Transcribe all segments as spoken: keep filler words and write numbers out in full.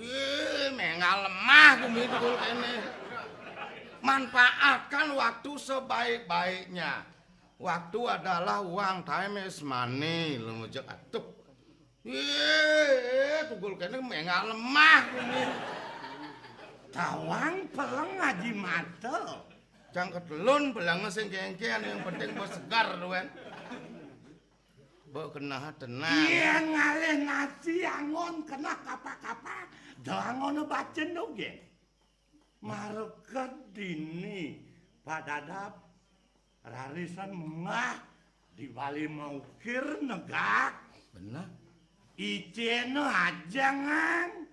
Ih, mengal lemah gumi tukul kene. Manfaatkan waktu sebaik-baiknya. Waktu adalah uang, time is money. Lu mujek atuh. Ih, tukul kene mengal lemah gumi. Tawang peleng ngaji mata. Cang ketelun peleng sing kengken, yang penting bos segar tuan. Mbok kenah tenang. Yén ngalih nasi angon kenah kapa-kapa, doang ana bacén dogén. Marga dini padadap rarisan munggah di Bali maukir negak. Bener. Icéna ajangan.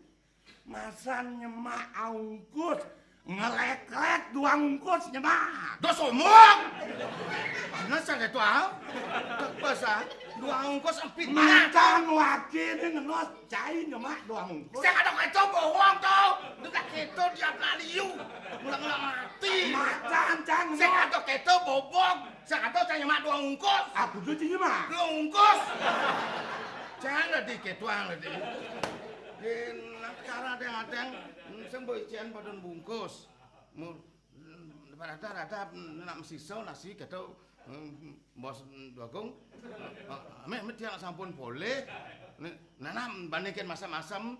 Masan nyemak aungkus, ngelek-lek dua ungkus nyemak. Dos omong. Mana saya itu ah? Pas ah, dua ungkus empit. Mantan wakil ini ngenos cai nyemak dua ungkus. Saya kata itu bohong tuh. Udah gitu dia pelaliu. Ulang-ulang mati. Macan cang. Saya kata itu bobong. Saya kata saya nyemak dua ungkus. Aku tuh cing nyemak. Dua ungkus. Jangan lah dikit doang lah dikit. Enak cara adeng-adeng, sing mbok icén padha bungkus. Mu-, rada-rada nak mesisa nasi ketok, mm, bos Bagong. Ah, ame, ame dia sampun boleh. Nek, nah, nah, bandingkan masam-masam.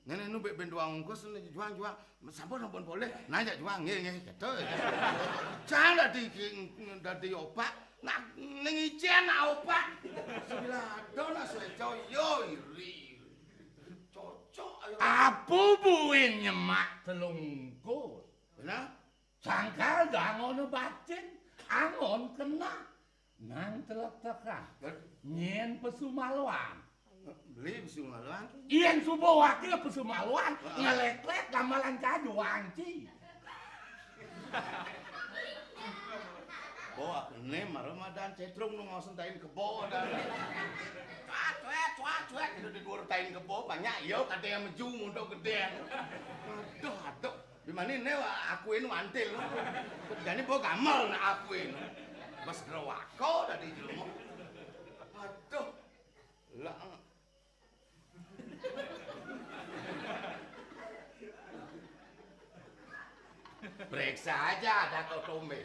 Ngene nu mbek ben dua ungkus ni juang-juang. Sampun, sampun boleh. Nah, ya juang, nggih, nggih, ketok. Jangan dadi, dadi opak. Nak ning icén nak opak. Sebelah ado nak seco yo iri. Cocok ayo. Apa buin nyemak telung ungkus? Benar? Sangkal dah ngono bacin, angon kena. Nang telek-telek. Nyén pesu maluan. Beli pesu maluan. Yén subuh wakil pesu maluan, heeh, ngelek-lek gamelan caju wanci. Bo, aku nem, mara madan cetrung nu ngosen tain kebo dan. Cuat, cuat, cuat, cuat, itu di dhuwur tain kebo banyak, yo, kadé yang meju muntuk gedé. Aduh, aduh. Di mana ini aku ini mantil. Jadi bo gamel nak aku ini. Bas gerowako dadi jelema. Aduh. Lah. Periksa aja ada kotombe.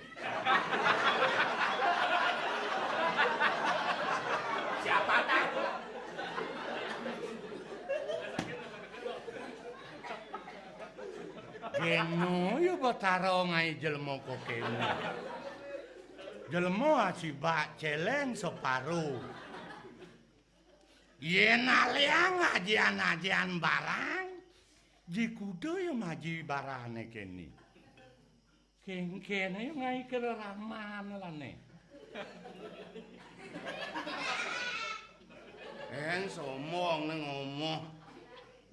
Siapa takut? Kena ya Betara ngaé jelema kok kéné. Jelema asibak céléng separo. Yén aliang ajian-ajian barang, ji kuda ya maji barané kéné. Kéngkén ya ngaé kira raman lané. Eng sombong né ngomong.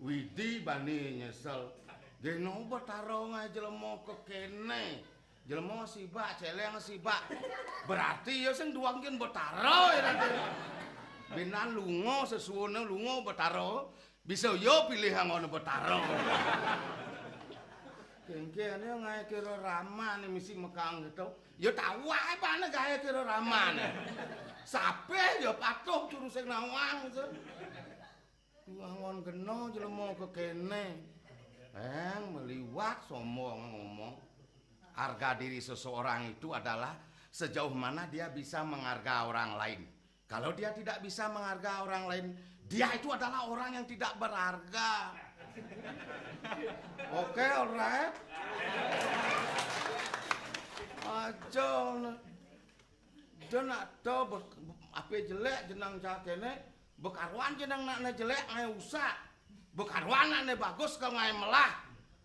Widi bani nyesel. Geno Betara ngaé jelema kok kéné. Jelema sibak, céléng sibak. Berarti ya sing duwangkin Betara ya nanti. Benan lunga sesuwune lunga Betara. Bisa ya pilih anggone Betara. Kéngkén ya ngaé kira raman misi mekang gitu. Ya tau waé pane gaé kira raman. Sapé ya patuh juru sing nawang. Wangon kena jelema kekéné. Eng meliwat sombong ngomong. Harga diri seseorang itu adalah sejauh mana dia bisa mengharga orang lain. Kalau dia tidak bisa mengharga orang lain, dia itu adalah orang yang tidak berharga. Oke, alright. Aja. Dene nak do be-, ape jelek jeneng cah kene, bekaruan jeneng nakne jelek ngae usah. Bekaruan nakne bagus ke ngae melah.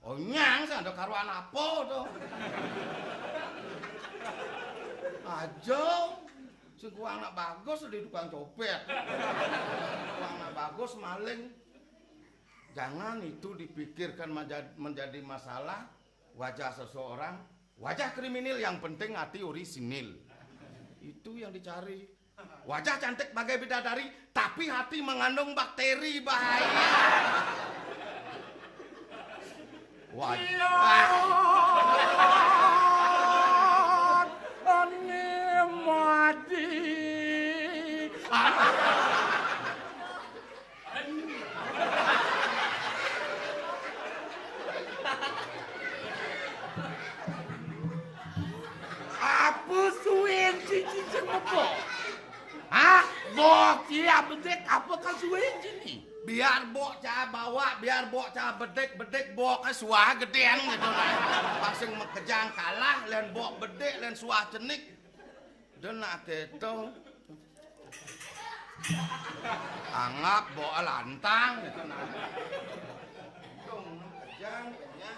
Onyang sing ada karuan apa to? Aja sing kuang nak bagus di tukang copet. Kuang nak bagus maling. Jangan itu dipikirkan menja-, menjadi masalah. Wajah seseorang, wajah kriminal yang penting hati orisinil. Itu yang dicari. Wajah cantik bagai bidadari, tapi hati mengandung bakteri bahaya. Wajah. Iya. Ani mati. Cia bedik apa kasué cini? Biar mbok cah bawa, biar mbok cah bedik, bedik mbok ke suah gedén gitu nah. Pas sing makejang kalah, lén mbok bedik, lén suah cenik. Dén nak gitu. Anggap mbok lantang gitu nah. Dong, makejang, kenyah.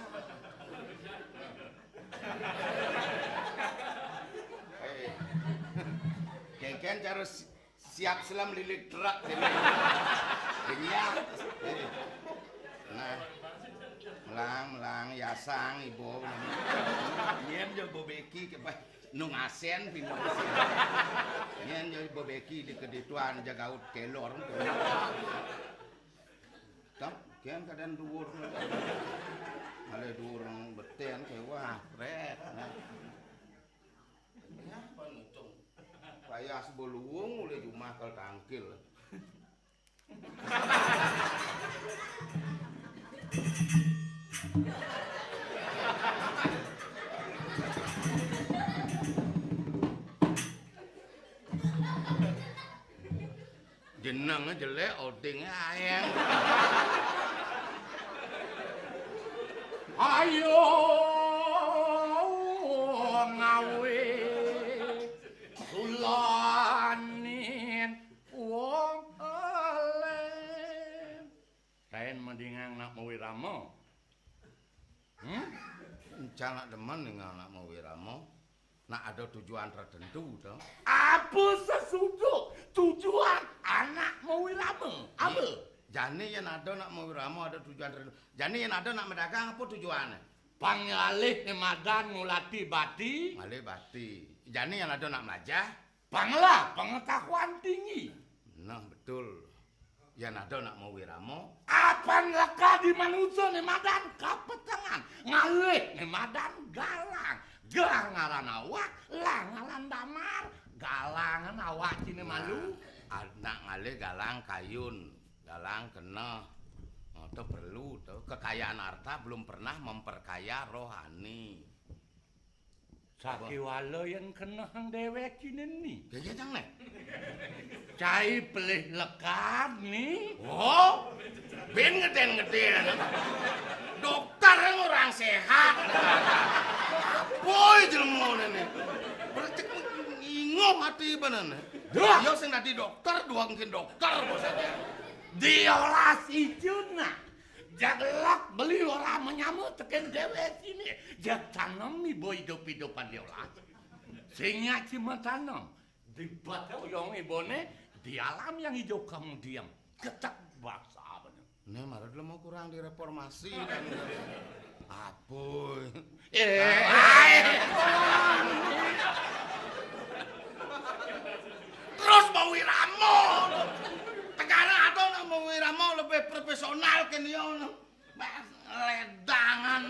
Eh. Kéngkén cara si-, siap selem lilit truk kéné. Kenyah. Eh. Nah. Melang, melang, yasang, ibu. Nyén jo bobeki ke, bah, nung asen, pindah ke sini. Nyén jo bobeki di kedituan jagaut kelor. Tep, kén kadén duur. Malih duur betén ké, wah, trét. Nah. Nyah panucung. Payah sebeluung ulih jumah kal tangkil. Jenengé jelék, odingé aéng. Ayo ngawé ulanin wong elén. Taén madingang nak mawirama. Hmm? Encang nak demen ningal nak mawirama. Nak ada tujuan tertentu to. Apa sesudah tujuan anak mawirama? Apa? Jani yén ada nak mawirama ada tujuan tertentu. Jani yén ada nak madagang apa tujuané? Pang ngalih né madan ngulati bati. Ngalih bati. Jani yén ada nak melajah? Pang ngelah pengetahuan tinggi. Nah, betul. Yén ada nak mawirama. Apan lekad di manusa né madan kapetengan. Ngalih né madan galang. Gelah ngaran awak, lah ngaran damar. Galangan awak cini malu. Nah, a-, nak ngalih galang kayun, galang keneh. Oh, to perlu to. Kekayaan harta belum pernah memperkaya rohani. Sakéwala yén kenehang déwék cini ni. Ya, ya, jang, né. Cai pelih lekad ni. Oh, bin ngedén-ngedén. Dokter yang orang sehat. Boy jelema né. Berarti ngingong ati bener né. Duh. Ya sing dadi dokter, dua mungkin dokter bos aja. Diolas ijuna. Jaglak beli ora menyama tekén déwék cini. Jag tanem ibu idup-idupan diolas. Sing nyaci matanem. Di bata uyong ibuné, di alam yang hijau kamu diam. Ketek basa bener. Né marut lemu kurang direformasi kan. Apuy. Eh, ai. Terus mau wirama. Tegaré ada nak mau wirama lebih profesional kan ya. Mas, ledangan.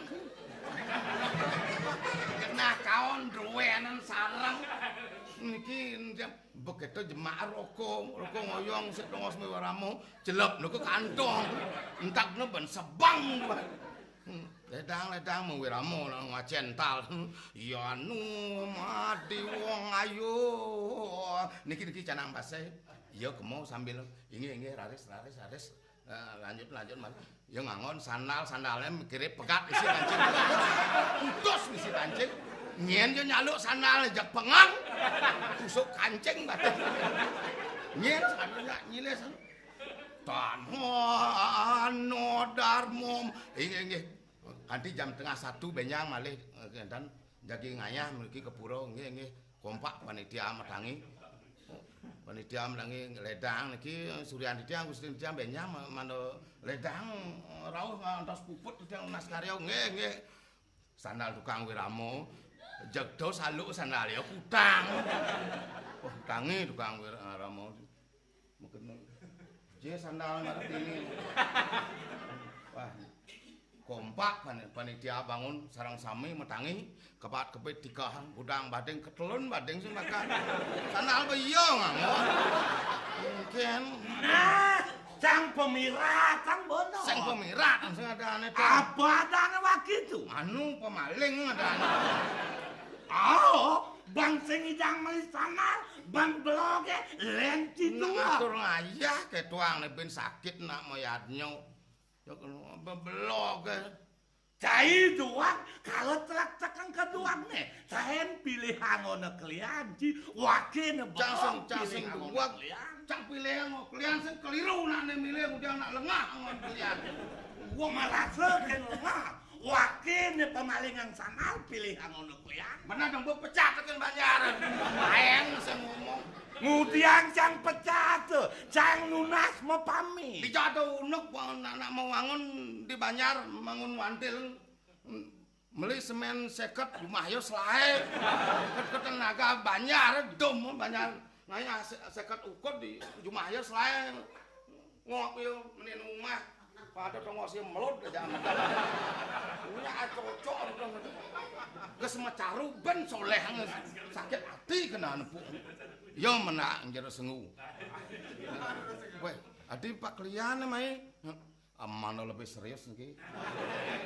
Genah kaon duwenen sareng. Niki begitu jemak roko, roko ngoyong sik tongos miwaramu, jelep niku kantong. Entak ben sebang. Hmm, ledang-ledang mung wirama nang wacental. Ya anu madi wong ayu. Niki, niki canang basé. Ya kemo sambil inggih, inggih, raris, raris, raris. Eh, lanjut, lanjut, Mas. Ya ngangon sandal, sandalnya mikiré pegat isi kancing. Putus isi kancing. Nyén yo nyaluk sandal jak pengang. Tusuk kancing batin. Nyén sandal nyak nyilih sandal. Tanah no darmom. Inggih, inggih. Kanti jam tengah satu benjang malih, eh, kénten jagi ngayah mriki ke pura, nggih, nggih. Kompak panitia matangi. Panitia matangi ledang niki Suryan titiang, Gusti titiang benjang ma-, manda ledang rauh ngantos puput titiang nunas karya, nggih, nggih. Sandal tukang wirama, jegdo saluk sandal ya kutang. Wah, kutangi tukang wirama. Mungkin je sandal ngarep ini. Wah, kompak pan-, panitia bangun sareng sami matangi, kepat-kepit tikahan, budang bading ketelun bading sing bakal. Sandal ba iya nganggo. Mungkin. Nah, sang pemirat, sang bono. Sang pemirat, sing ada aneh to. Apa adane wakitu? Anu pemaling ada aneh. Oh, bang sing idang meli sandal, Man beloge, len ci tuang. Ngatur ngayah ke tuang ne ben sakit nak mayadnyo. Ya, beloge. Cai duang, kalau telak tekang ke duang ne, tahen pilih angone kelian ci, wakene beloge. Cang sing, cang sing pilih angone duang, kelian. Cang pilih angone kelian sing keliru nak ne milih, udah nak lengah angone kelian. Gua merasa ke lengah, wakene pemalingan sanal pilih angone kelian. Mana dong, gua pecat ke banjar. Maeng sing ngomong. Ngudiang cang pecat, cang nunas mapamit. Dijado unek, anak mau wangun di banjar, mangun wantil. Meli semen seket, jumah yo selae. Ket-, ketenaga banjar, dom banjar. Naya se-, seket ukud di jumah yo selae. Ngok yo, meni rumah. Pada tongos yo melut aja amat. Punya acocok udah. Ges macaru ben soleh, sakit hati kena nepuk. Yo menak jero sengu. Weh, adi pak klian mai. Amano lebih serius niki.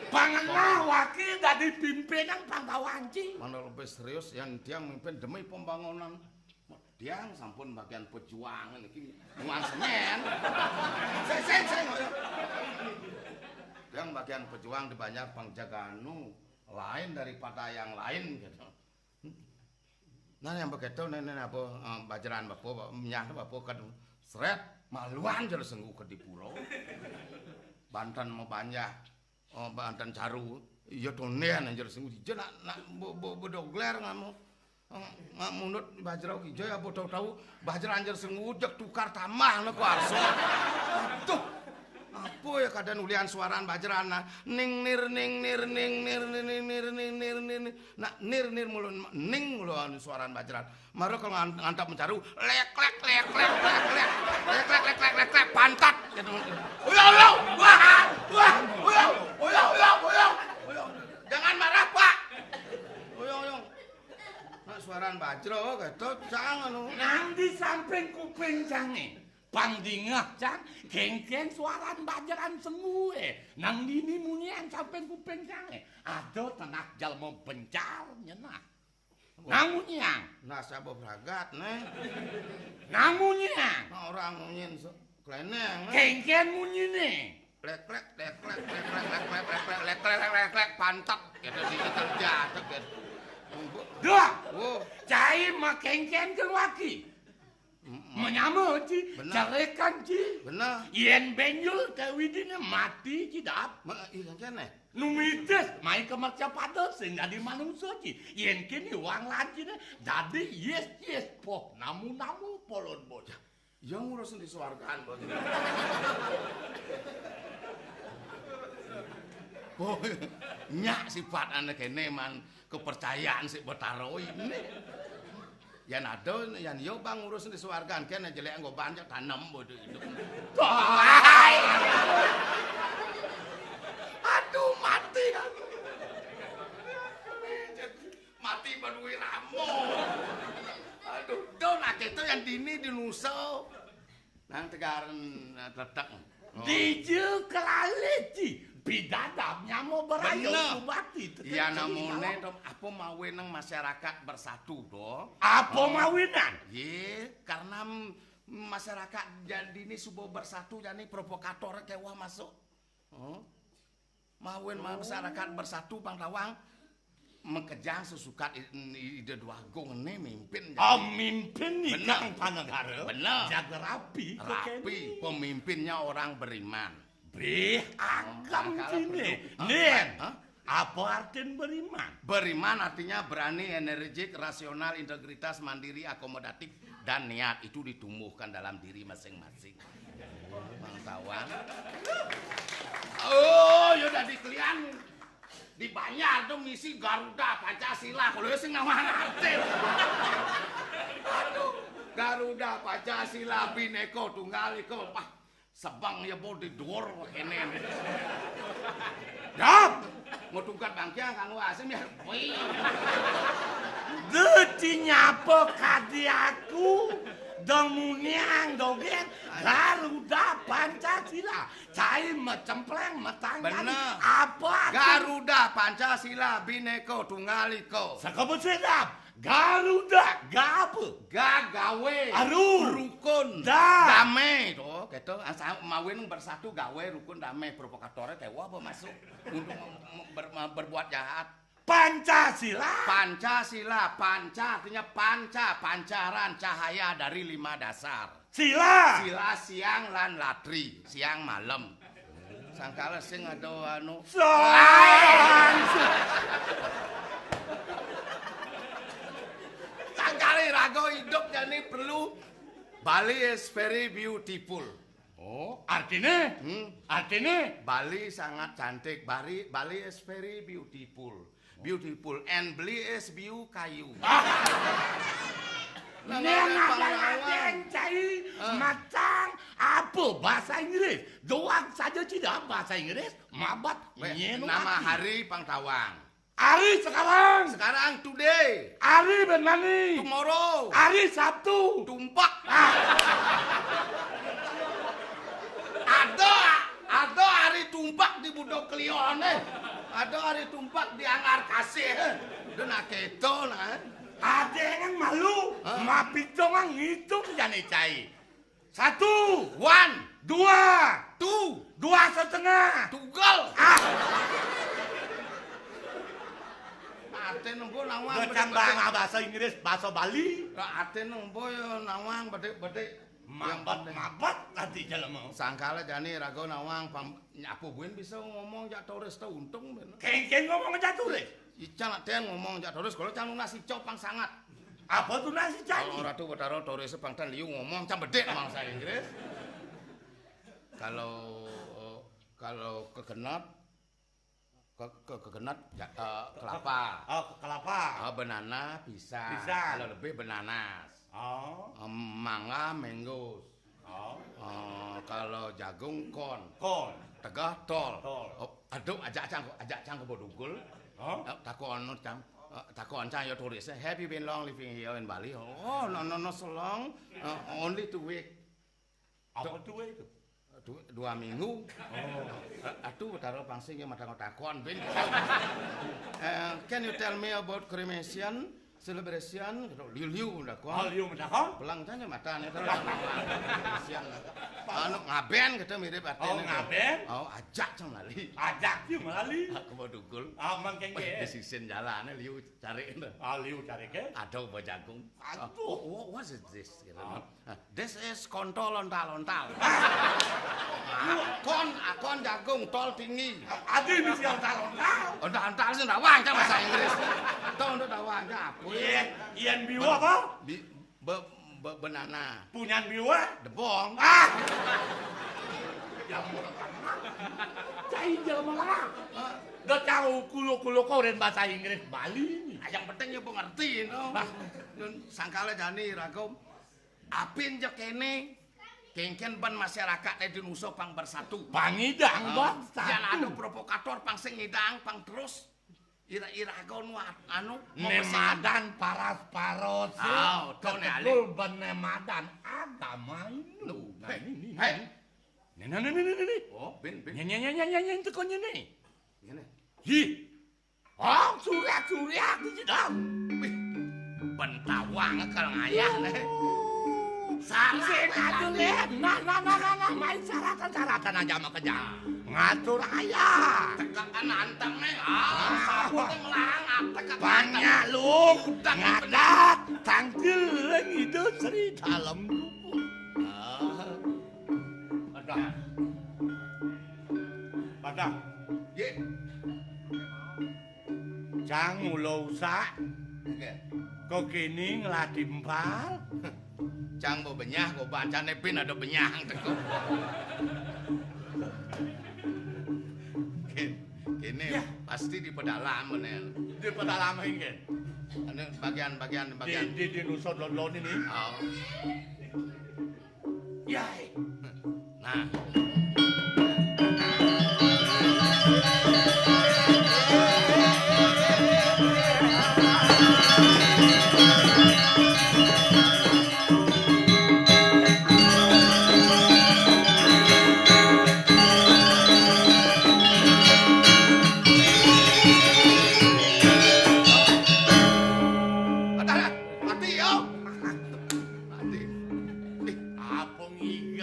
Pangengah waki dadi pimpinan panggawan ci. Mano lebih serius yang tiang mimpin demi pembangunan. Tiang sampun bagian pejuang niki. Nuang semen. Sing, sing, sing, ayo. Tiang bagian pejuang di banjar pangjaganu lain daripada yang lain gitu. Nah, yang begitu, nih, nih, apa, eh, bajaran apa, nyah apa, kan seret, maluan jero sengu ke di pura. Banten mau banyak, oh, banten caru, iya tonden jero sengu, ija nak, nak, bo, bo, bodogler ngamu. Eh, nggak munut bajrau ijo ya, bo tahu-tahu, bajaran jero sengu, jek tukar tamah, nak, kuarso. Aduh, apa ya keadaan ulian suaran bajaran, nah, ning nir, ning nir, ning nir, ning nir, ning nir, ning nir, ning nir. Nak nir nir mulu ning mulu anu suaran bajran. Maro kalau ngan-, ngantap mencaru, lek lek lek lek lek lek lek lek lek lek lek pantat gitu. Uyang, uyang, wah, wah, uyang, uyang, uyang, uyang, uyang. Jangan marah, Pak. Uyang, uyang. Nak suaran bajro gitu, cang anu. Nang di samping kuping cange. Pang dingeh, cang, kengken suaran bajaran sengue. Nang dini munyian samping kuping cange. Ada tenak jalma bencar nyenah. Nang munyian. Nah, sabo bragat, neh. Nang munyian. Nah, orang munyian se-, kleneng, neh. Kengken munyine. Lek lek lek lek lek lek lek lek lek lek lek lek lek lek pantat. Gitu di kerja, gitu. Duh. Oh. Cai makengken ke waki. Mm-mm. Menyama, Ci. Bener. Carekan, Ci. Bener. Yen benjul ke widine mati, Ci, dap. Ma-, iya, kene. Numitis, mai ke mercapada, sing dadi manusia, Ci. Yen kini wang lancine, dadi yes, yes, poh, namu-namu, polon bocah. Ya ngurus di suargaan, bos. Boy, nyak sifat anak kene man kepercayaan si Betara ini. Yan ada, yan yo bang ngurus di suargaan, kene jelek nggo banyak tanem bodo itu. Boy. Aduh, mati aku. Mati badui ramo. Aduh, do nak itu yang dini di nusa. Nang tegaran, eh, tetek. Oh. Dija kelaliti, bidadab nyamo berayo. Bener. Subakti, tetek. Iya, ceri namone, nyamo. To, apa mawe nang masyarakat bersatu, do? Apa mawinan? Ye, karena m-, masyarakat jadi ini subo bersatu, jadi provokator kewah masuk. Oh. Mawin ma-, masyarakat bersatu, Bang Tawang, mengkejang sesukat i-, i-, ide Dwagung ini mimpin. Oh, jadi mimpin nih, bener. Kang Panegara. Bener. Jaga rapi, kok rapi, kene. Pemimpinnya orang beriman. Bih, agam kalau sini. Perlu. Nin, hah? Apa artin beriman? Beriman artinya berani, energik, rasional, integritas, mandiri, akomodatif, dan niat itu ditumbuhkan dalam diri masing-masing. Bang Tawang. Oh, yo dadi kelian. Di Banjar tuh misi Garuda Pancasila. Kalau sing nama artis. Aduh, Garuda Pancasila Bhinneka Tunggal Ika. Pah, sebang ya bo di dhuwur kene. Dap! Mau tungkat bangkiang kanggo asem ya. Wih. Deci nyapa kadi aku, demuniang dogen, Garuda Pancasila, cai mecempleng metanggan. Bener. Apa aku? Garuda Pancasila Bhinneka Tunggal Ika. Saka besedap. Garuda, ga apa? Ga gawe. Aru. Rukun. Da. Dame. To, gitu. Asa-, mawin bersatu gawe rukun dame. Provokatornya kayak wah apa masuk untuk mem-, mem-, ber-, berbuat jahat. Pancasila. Pancasila, panca artinya panca, pancaran cahaya dari lima dasar. Sila. Sila siang lan latri, siang malam. Sangkala sing ada anu. Sang. Sangkala raga hidup jani perlu. Bali is very beautiful. Oh, artine? Hmm. Artine? Bali sangat cantik. Bali, Bali is very beautiful. Beautiful and beli es biu kayu. Ah. Nah, nang nah, nah, ada nah, yang cai ah. Macang apa bahasa Inggris? Doang saja tidak bahasa Inggris, mabat. Weh, nyeno nama hati. Hari pang tawang. Hari sekarang. Sekarang today. Hari benani. Tomorrow. Hari Sabtu. Tumpak. Ah. Ada, ada hari tumpak di Budok Kliwon, eh. Ada hari tumpak di Anggar Kasih, eh. Dia nak keto, nah. Ada yang malu, hah? Mapicong ngitung jane cai. Satu. One. Dua. Two. Dua setengah. Tugel. Ah. Ate nembo nawang. Udah cambang bahasa Inggris, bahasa Bali. Ate nembo ya nawang bedek-bedek. Mabat-mabat tadi jalan mau. Sangkala jani raga nawang pam-, nyapu buin bisa ngomong jak turis tau untung ben. Kengkeng ngomong jak turis. Ican aten ngomong jak turis kalau can lunas ico pang sangat. Apa tunas ican? Kalau Ratu Betara turis pang tan liu ngomong cam bedek bangsa Inggris. Kalau, kalau kegenat, ke, ke, kegenat, ja-, eh, kelapa. Oh, kelapa. Ah, banana, pisang. Pisang. Kalau lebih bananas. Oh. Em, mangga, mangoes. Oh. Eh, kalau jagung, corn. Corn. Tegah, tol. Tol. Oh, aduh, ajak cang, ajak cang ke Bodugul. Oh. Eh, takon anu cang. Eh, takon cang ya turis. Have you been long living here in Bali? Oh, no, no, no, so long. Eh, only two week. Apa tuh itu? Du-, dua minggu. Oh. Eh, aduh, taruh pangsing ya, mata takon, bin. Eh, can you tell me about cremation, celebration? Gitu. Liu-liu, udah kok. Oh, liu, udah kok? Belang saja mata nih, terus. Cremation. Anu, ngaben, gitu, mirip artinya. Oh, ngaben? Oh, ajak sama lali. Ajak sih, lali. Aku mau dugul. Aman, kengke. Wah, di sisin jalannya, liu cari itu. Ah, liu cari ke? Ada obat jagung. Aduh. Oh, what, what is this? Gitu. Ah. This is kontol ontal-ontal. Akon, akon jagung, tol tinggi. Ada inisial ontal-ontal. Ontal-ontal sih ndak wancang bahasa Inggris. Tol untuk ndak wancang apa? Iya, ian biwa apa? Bi-, be-, be-, benana. Punyan biwa? Debong. Ah! Ya, cai jelema lah. Hah? Gak tahu kulo-kulo koren bahasa Inggris Bali. Ah, yang penting ya pengerti, no. Bah. Sangkala jani, raga. Apin ja kene, kengken ban masyarakat Indonesia pang bersatu. Pangidang ah, bangsa. Yang anu provokator pang sing ngidang pang terus. Ira-ira kon anu nemadan paras-paros. Oh, to ne ali. Betul ben nemadan agama ini. Nah, ini, ini. Hei. Ini, ini, ini, ini, ini. Oh, bin, bin. Nyen, nyen, nyen, nyen, nyen, nyen, teko nyene. Ngene. Hi. Oh, suriak-suriak iki, Dam. Wih, ben tawang kal ngayah ne. Sing atuh ne. Nah, nah, nah, nah, nah, main saratan-saratan aja sama keja. Ngatur ayah. Tekan anteng ne. Ah, sapu ne melang, tekan anteng. Panyaluk, ngadat, tangkil, ngidu, seri, dalem, kupu. Ah. Padah. Padah. Nggih. Cang mula usak. Nggih. Kok kene ngladi empal? Cang mbok benyah, kok bacane bin ada benyah teko. Nggih. Kene ya. Pasti di pedalaman ya. Di pedalaman nggih. Anu bagian-bagian bagian. Di, di, di nusut lon-lon ini. Oh. Yai. Nah.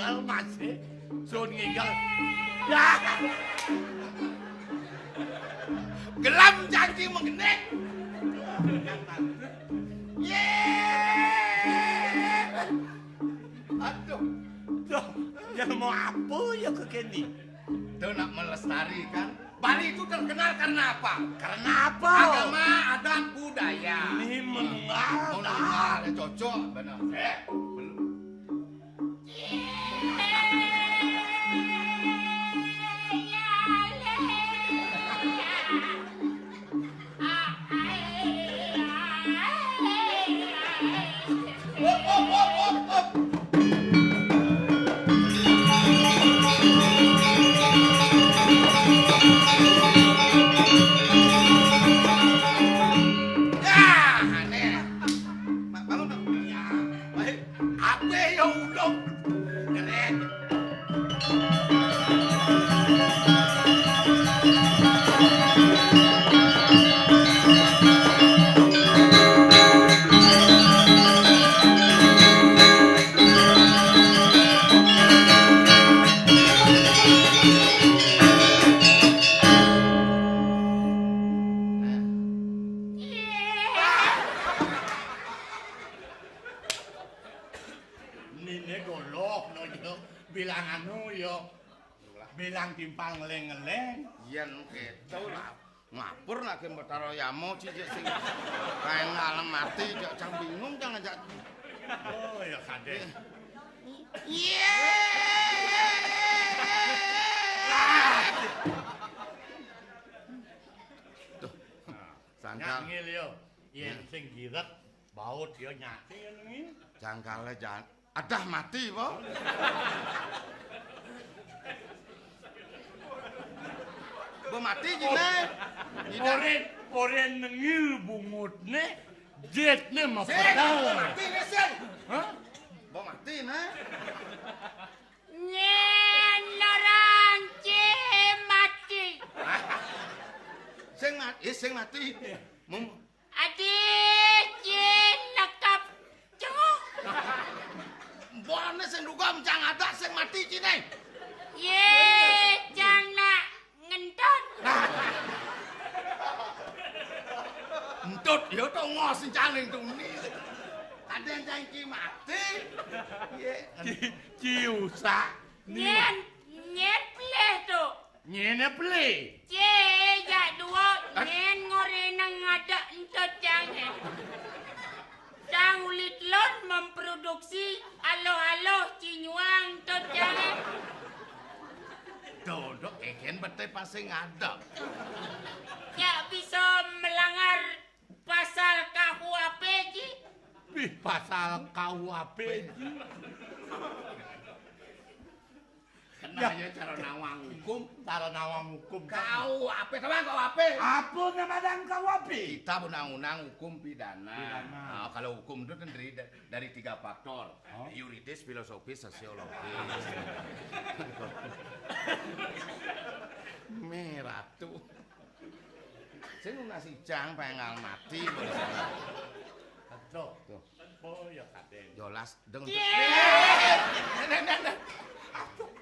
Masih sun ngigel. Ya. Gelem janji mengenai. Ye. Aduh. Tuh, ya mau apa ya ke kene? Tuh nak melestarikan. Bali itu terkenal karena apa? Karena apa? Agama, adat, budaya. Ini menunggal. Menunggal, ya cocok, benar. Eh, belum. Ya, aneh. Mak, bangun, Mak. Ya, baik. Ape ya ulung? Keren. Nine golok no yo, bilang anu yo, bilang timpal ngeleng-ngeleng. Yen keto lah, ngapur nak ke Betara Yama, cicik sing kae ngalem mati, cak cang bingung, cang ajak. Oh, ya, Kadek. Iya. Tuh. Nah, sangkal. Nyak ngil yo. Yen sing girek, baut yo nyate yo nengil. Jangkale jan-, adah mati, po? Bo mati jine. Ora, ora nengil bungutne, jetne. Sing, mapedal. Bo mati ne, sing. Hah? Bo mati ne. Nyen orang ci mati. Sing mat-, eh, sing mati. Mem- Adi ci nekap cengok. Mbone sing duga mencang ada sing mati cine. Ye, cang nak ngentut. Entut ya to ngos caning tuni. Kadang cang ci mati. Ye. Ci, ci usak. Nyen, nyen pelih tu. Nyene pelih. Ci, jak duo, nyen ngore nang ada entut cang. Cang ulit lon memproduksi aloh-aloh ci nyuang entut cang. Dodok keken bete pasti ngadep. Jak bisa melanggar pasal K U H P, Ci. Wih, pasal K U H P, Ci. Kena ya cara nawang hukum. Cara nawang hukum. K U H P, sama K U H P. Apa nama dan K U H P? Kitab Undang-Undang Hukum Pidana. Pidana. Nah, kalau hukum itu kan dari, dari tiga faktor. Oh. Yuridis, filosofis, sosiologis. Merah tuh. Sing lunas ijang pengal mati. Aduh. Tuh. Oh ya, Kaden. Jolas deng. Cie. Nek, nek, nek. Aduh.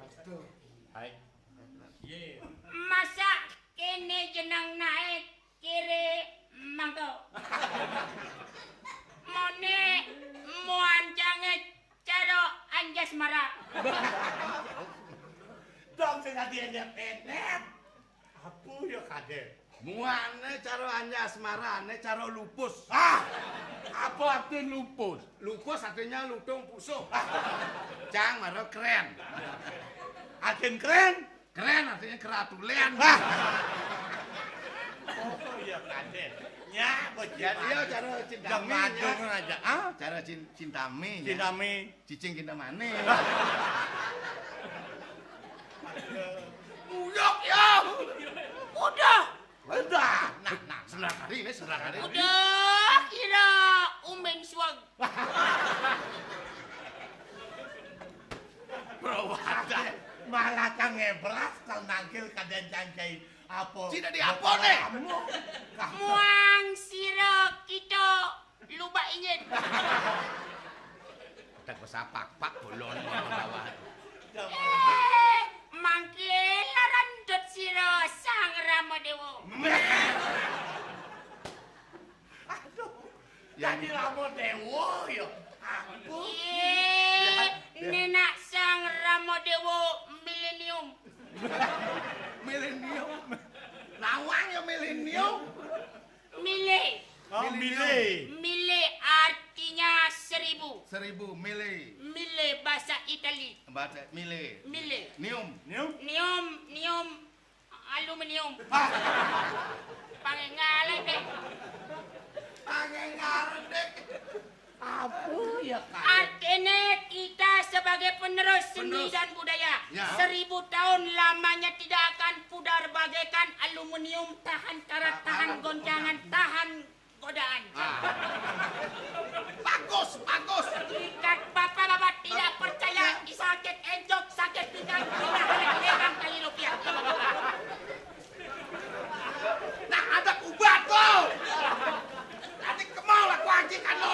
Aduh. Hai. Ye. Masa kene jenang naik kiri mangko. Mone muan jange caro anjas mara. Dong sing ati enek-enek. Apa ya, Kaden? Muane caro anjas marane caro lupus. Ah, apa arti lupus? Lupus artinya lutung pusuh. Cang mara keren. Agen keren? Keren artinya keratulen. Ah. Oh iya, Kaden. Nya, bocil. Ya, dia cara cintami, ya. Aja. Ah? Cara cin-, cintami, ya. Cintami. Cicing Kintamani. Uyuk ya. Udah. Udah. Nah, nah, sebelah kali ini, sebelah kali ini. Udah kira umbeng suag. Bro, ada. Malah kang ngebras, kang nangkil, kadang cangcai apa? Tidak di apa, nih? Kamu. Muang sira kita lubak ingin. Sapak-pak bolon bawah. Eh, mangkila randut sira Sang Rama Dewa. Aduh. Yang jadi Rama Dewa ya. Ampun. Iya, nenek Sang Rama Dewa milenium. Milenium. Nawang ya milenium. Mile. Oh, mile. Mile artinya seribu. Seribu, mile. Mile bahasa Itali. Bahasa mile. Mile. Nium. Nium. Nium, nium aluminium. Ah. Pangengalan deh. Pangengalan deh. Apa ya, Kak? Artinya kita sebagai penerus seni dan budaya, ya, seribu tahun lamanya tidak akan pudar bagaikan aluminium, tahan karat, tahan goncangan, tahan godaan. Ah. Bagus, bagus. Ikat bapak-bapak tidak percaya, sakit encok, sakit pinggang, tidak ada kali rupiah. Nah, ada ubat tuh. Tadi kemau aku anjing kan lo.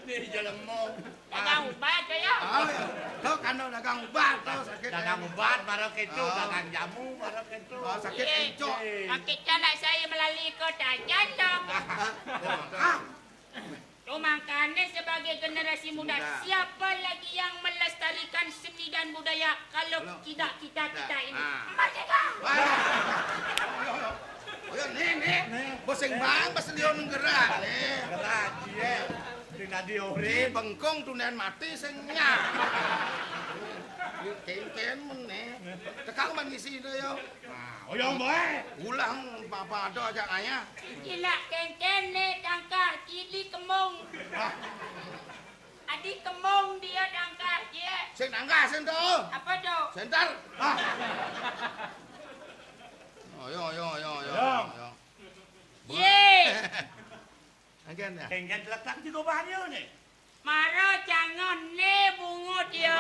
Nih, jelema. Dagang ubat ya. Oh, iya. Tuh, kan dagang ubat, tuh, sakit. Dagang ubat, baru gitu, dagang jamu, baru gitu. Oh, sakit encok. Sakit anak saya melalui kota Jandong. Ah. Tuh, makanya sebagai generasi muda, siapa lagi yang melestarikan seni dan budaya kalau tidak kita-kita ini? Ah. Merdeka! Wah. Oh, ya, nih, nih. Nih. Bos sing bang, bos lion gerak, nih. Gerak, iya. Di bengkong tunen mati sing nyak. Ken-ken men, nih. Tekang man ngisi itu, yo. Nah, oyong bae. Ulah apa ada aja ayah. Cilak kengken ne tangkah cili kemong. Ah. Adi kemong dia tangkah dia. Sing tangkah sing to. Apa to? Senter. Ah. Ayo, ayo, ayo, ayo. Ayo. Ayo. Ye. Angken ya. Kengken letak di gobahnya ne. Mara jangan ne bungut dia.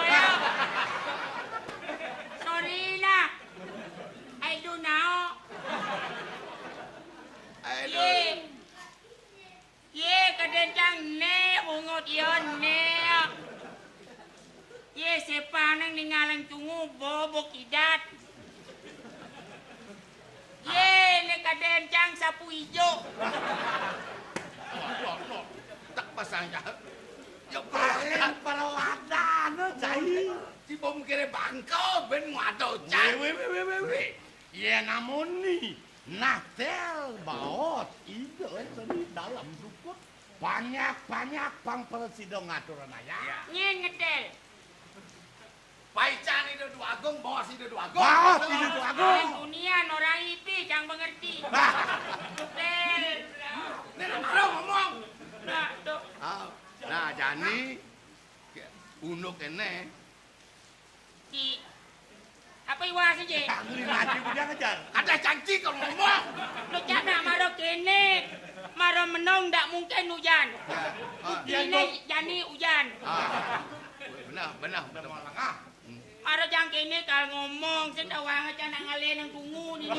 Sorry nah. Ai du nao. Ai du. Ye. Ye kadencang ne bungut dia ne. Ye sepaneng ningalan tungu bobo kidat. Ye, ne kadencang sapu ijo. Loh, loh, loh. Tak pasang ya. Ya, paling perladan, cai. Si bom kere bangko, ben muado, cai. Weh, weh, weh, weh, weh, weh. Ye, namun ni, nah, tel, baot, ide, seni dalam dukut. Banyak-banyak pang persido ngaturan ayah. Nye ngedel. Paican Ida Dwagung, bos Ida Dwagung. Bos Ida Dwagung. Orang dunia, orang ipi, cang mengerti. Bah. Ngedel. Ini nak baru ngomong. Nah, tuh. Ah, nah, jani, unduk ini. Di apa iwase, Ji? Ngeri mati ku dia ngejar. Ada janji kalau ngomong. Lo cak nak maro kene, maro menong ndak mungkin hujan. Ah. Bukti ini jani hujan. Ah. Benar, benar, benar. Ah. Maro jang kene kal ngomong, sing tawang aja nak ngale nang tungu ni.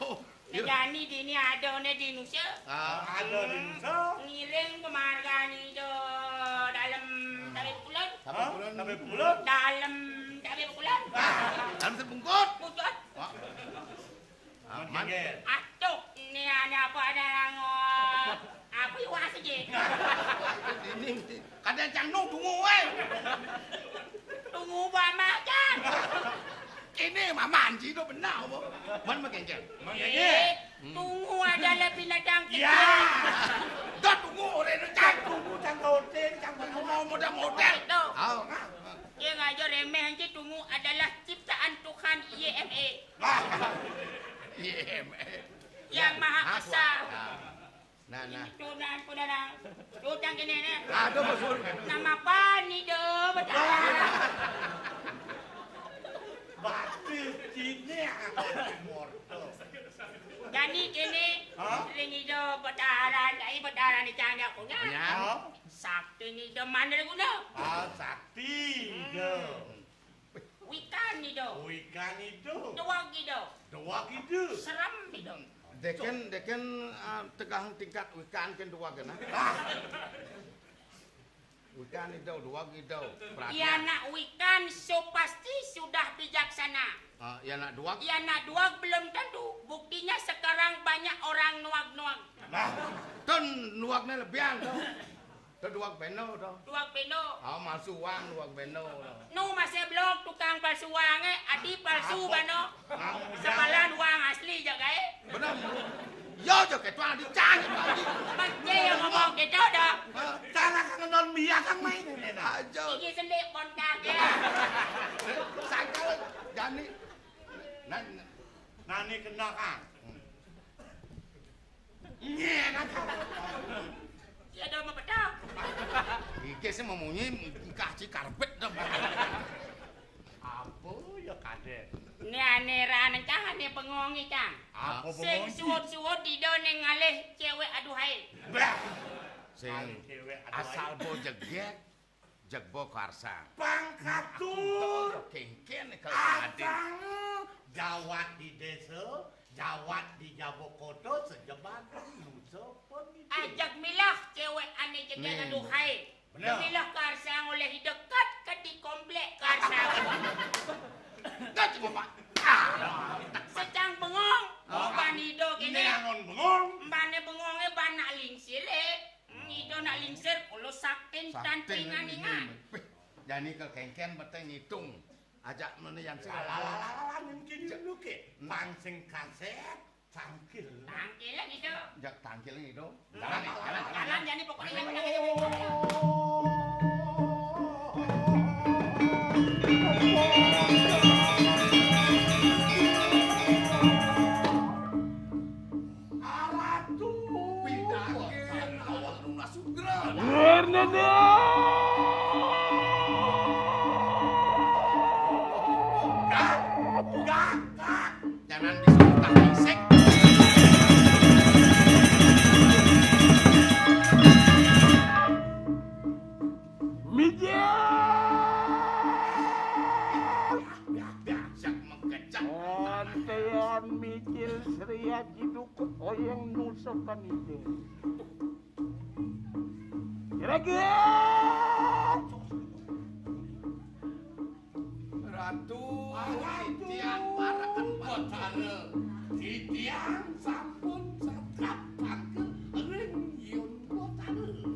Oh. Jani dini ada ne di Nusa. Ah. Ada di Nusa. Ngiring pemargane do dalem tabe pukulan. Tabe pukulan. Tabe pukulan. Dalem tabe pukulan. Dalem sebungkut. Pucot. Wah. Aman. Atuk, ini ada apa ada langot. Apa iwase, Ji? Ini. Kadang cang nu tungu, weh. Tungu ba macan. Ini mama anji tu benar apa? Man makan cang. Ih, tungu adalah binatang kecil. Ya. Dah tungu orang tu cang. Tungu cang kau hotel, cang mau model-model. Tuh. Au. Dia ngajar remeh anji tungu adalah ciptaan Tuhan Y M E. Ah. Y M E. Yang Maha Esa. Nah, nah. Itu nah, ampun, nah. Tutang kene, nah. Aduh, betul. Nama apa ni, do? Betul. Batu cine aku morto. Jani kene, hah? Ring Ida Betaran, ai Betaran ni cangga punya. Ya. Hah? Sakti ni Ida mandra guna. Ah, sakti Ida. Wikan Ida. Wikan Ida. Dewag Ida. Dewag Ida. Serem Ida. Deken, deken, ah, tegah tingkat wikan ken dewag kena. Ah. Wih, Kan itu, duag itu. Perhatian. Iya nak wikan so pasti sudah bijaksana. Ah, iya nak duag. Iya nak duag belum tentu. Buktinya sekarang banyak orang nuag-nuag. Nah, tun nuagnya lebihan tuh. Tuh duag beno tuh. Duag beno. Oh, malsu uang duag beno tuh. Nu masih blok tukang palsu uang, eh, adi palsu apa? Bano. Apa? Sepalan uang asli jaga, eh. Benar. Yo, jo ketua dicari lagi. Bang, dia yang ngomong gitu dah. Cara kang non biak kang main ini nah. Aja. Iki sendiri pon kaki. Sangkal jani. Nah, nah. Nani kena kang. Nyé, nah. Ya dah mau pedang. Iki sih memunyi kaci karpet dah. Apa ya kadé? Né ané ra nencang ané bengong cang. Apa bengong? Sing suud-suud dida ning ngalih cewek aduhai. Bah. Sing ngalih cewek aduhai. Asal bo jegek, jeg bo karsang. Pangkatur. Kéngkén kalau adé. Asal jawat di désa, jawat di jaba kota, sejeban nusa pun. Ajak milah cewek ané jegek aduhai. Bener. Milah karsang oleh deket ke di komplek karsang. Dah cuma, Pak. Ah. Secang bengong. Oh, ban ida kéné. Né angon bengong. Mbane bengongé ban nak lingsir, eh. Hmm, ida nak lingsir, kula saktin tantingan ingat. Jani ke kéngkén beteng ngitung. Ajak mene yang sing. Lah, lah, lah, lah, lah, mungkin dulu ke. Pang sing kasét. Tangkil. Tangkil lagi tu. Jak tangkil lagi tu. Jalan ni, jalan, jalan. Jalan, jalan ni pokoknya jalan, jalan, jalan. Aratu. Pidangin awak lunas sugra. Bernada. Gak, gak, gak. Jangan disuruh tak bisik. Mijil. Dahsyat mengejak. Ontean mijil seriat hidup oyeng nusukan ide. Kira-kira. Ratu, titiang parekan Batara. Titiang sampun satrap tangkil ring Hyang Batara.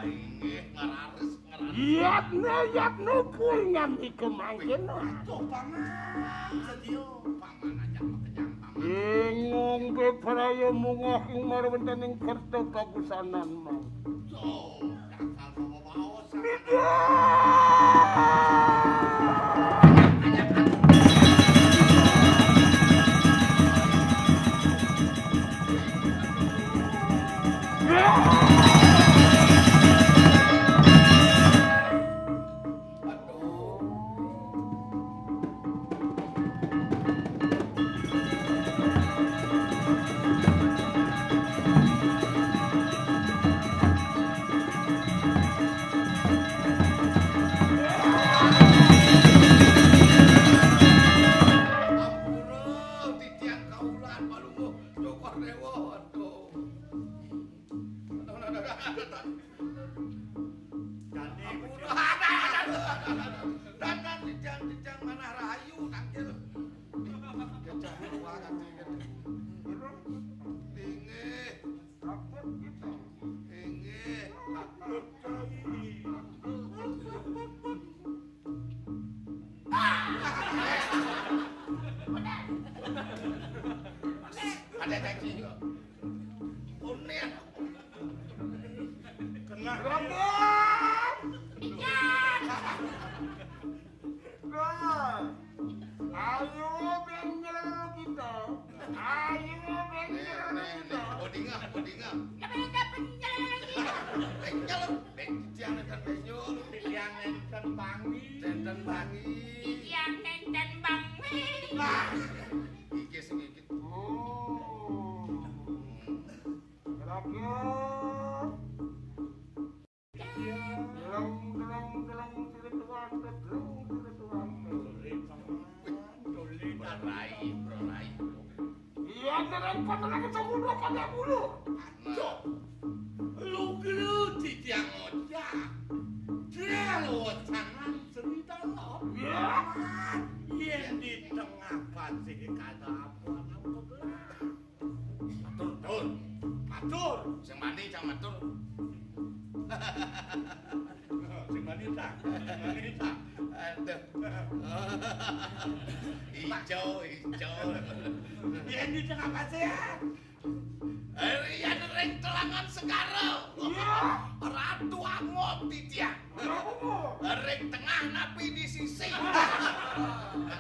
Inggih ngararis, ngararis. Yatna, yatna kuwi nganti kemangkin. Aduh, paman. Sedya, paman ajak makejang, paman. Ing ngombe praya mungoh ing marwentaning kerta kabusanan mau. Tuh, dasar bawa-bawa. Ampura, titiang kaulan, palungguh, Cokor Déwa, aduh. Aduh, aduh, aduh, aduh, aduh. Jani, ampura, aduh, aduh, aduh, aduh. Dan, dan, titiang, titiang manah rahayu, tangkil. Gajah luar ati, kan. Inggih. Takut gitu. Inggih. Ada caci juga. Kuning. Kena. Rombong. Ikan. Nah, ayo, ben nyelur kita. Ayo, ben nyelur kita. Odinga, odinga. Apa yang dapat nyelur kita? Ben nyelur, ben titiang dan ben nyelur. Titiang nenten bangi. Nenten bangi. Titiang nenten bangi. Nah, iki sing iki. Oh. Terakhir. Deleng, deleng, deleng, sirip tuwante, deleng, sirip tuwante. Berai, berai. Iya, dereng panenang ketemu dua pada bulu. Aduh. Lu gelu titiang ojak. Sing kada apa, apa belah. Matur, Dur. Matur. Sing mani, cang matur. Sing mani, cang. Sing mani, cang. Aduh. Ijo, ijo. Yen di tengah pasir. Rian ring telangan segara. Iya. Ratu Angop titiang. Ring tengah napi di sisi.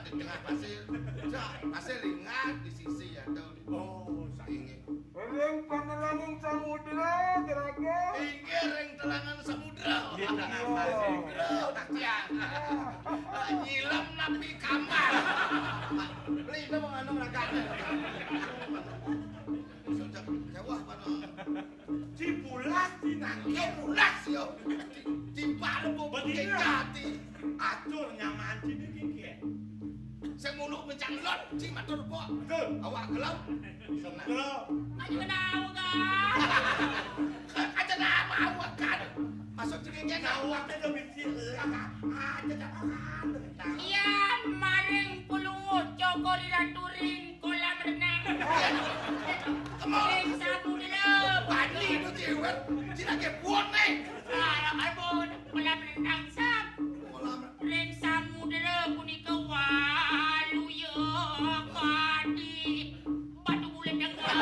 Di tengah pasir. Cak, pasir ringan di sisi ya, Dur. Oh, inggih. Ring panelanging samudra, Juragan. Inggih, ring telangan samudra. Iya, telangan samudra, titiang. Nyilem napi kamar. Beli itu mengandung ragane. Sudah jauh apa no? Cipulas di nangke. Cipulas yo. Timpal bu. Betina. Jati. Atur nyaman sini kiki. Sing muluk mencang lon, sing matur po. Betul. Awak gelem. Samudra. Aja kena awak kan. Aja nama awak kan. Masuk cengeng awak itu mesti lah. Aja tak akan. Iya, maring pulungu cokor ilaturing kolam renang. Kemau. Ring samudra. Bani itu cewek. Cina ke buat nih. Salah, ampun. Kolam renang, Sam. Kolam. Ring samudra punika waluya kadi batu bulat dengkal.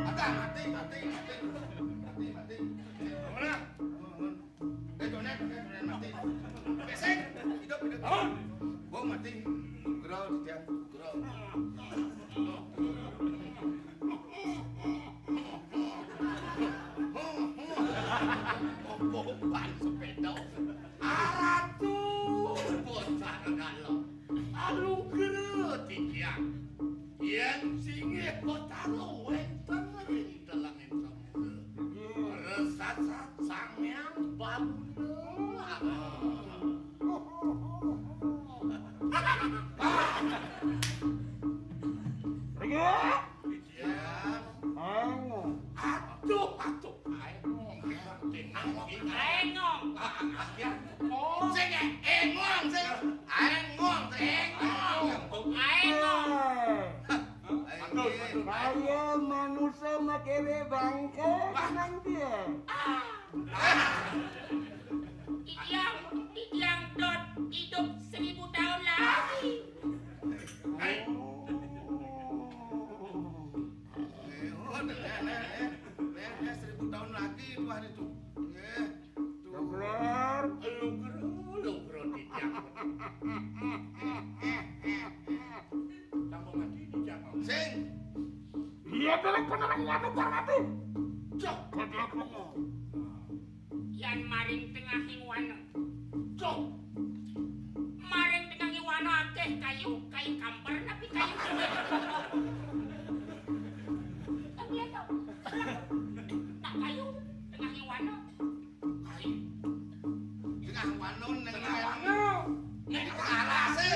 Mati, mati, mati, mati. Mati, mati. Mati. Mana? Mana? Eh, donen, donen, donen, mati. Besek, hidup, hidup. Bangun. Gua mati. Gerol, dia. Gerol. Boboban sepeda. Aratu bocah dalam. Alugra titiang. Yen singgih Betara wénten ring telenging samudra. Resasat Sang Hyang Baruna. Ringgih. Iya. Aduh, aduh, aengong. Aengong. Sing engong, sing aengong, sing engong. Aengong. Aduh, aduh. Kaya manusia makewe bangke, tenang dia. Titiang, titiang dot hidup seribu tahun lagi. Eh, oh, dah, dah, dah, dah. Dah, dah, seribu tahun lagi itu hari itu. Ya, tuh. Keluar. Lu gero, lu gero titiang. Tambah mati di jalan. Sing. Iya, telepon orang nyamuk, Pak Ratu. Cok, goblok lu. Yan maring tengahing wana. Cok. Maring tengahing wana akeh kayu, kayu kamper napi kayu. Tapi ya, Cok. Nak kayu tengahing wana. Kayu. Tengah wana ning. Tengah wana. Ning alas e.